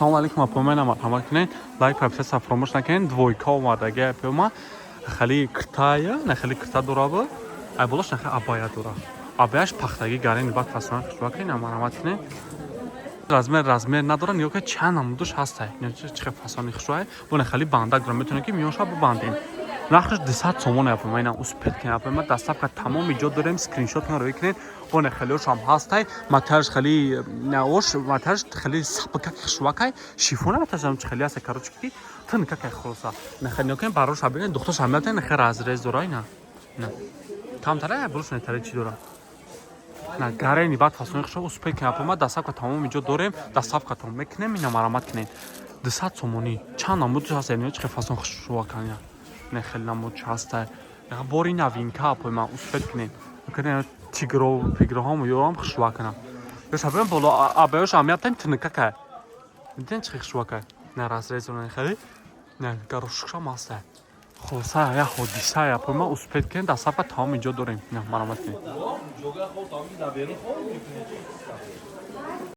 Салому алейкум, апомена, марҳамат кунед, лайк, подписаться фаромӯш накунед. Двойка омадаги, апома, хеле киртая, на хеле кирта дораба, ай болош нахе абая дора, абаяш пахтагӣ гарени, баъд фасона хушба кунед, марҳамат кунед. Размер надора, нигоҳ кунед, чанд намудуш ҳастай, чӣ хел фасони хушвай. Бо хеле бандак дора, метавонед, ки миёнша бибандем. Нархаш 200 сомон, апома, ина успеть кунед, апома, доставка тамоми ҷо дорем. Скриншот кунед, роӣ кунед. Боне хелеошам ҳастай, материалш хеле ош, материалш хеле сабкак, хушвакай, шифона маташам чи хеле ҳаста, короче, ки тынкакай. Хулоса, нахе нигоҳ кунед, бароша бинед, духтарш ҳам нахе разрез дора, ина на камтара болош нетаре чӣ дора, на гарени, баъд фасони хушва. Успеть кунед, апома, доставка тамоми ҷо дорем, доставкатон мекунем. Ина марамат кунед, 200 сомонӣ, чанд намудш ҳаста, чӣ хел фасон хушвакан, не хеле намудш ҳаста, бори новинка, апома, успеть кунед. Тигро пигроҳом ёрам хушва кунам, ёшабем боло абаёш амиятен тинкакай, диден, чӣ хушвакай, на разрез хеле, на горошкшам ҳаста. Хулоса, я ҳодиса, апома, успеть кунед, доставка тамоми ҷо дорем. На марамат кунед.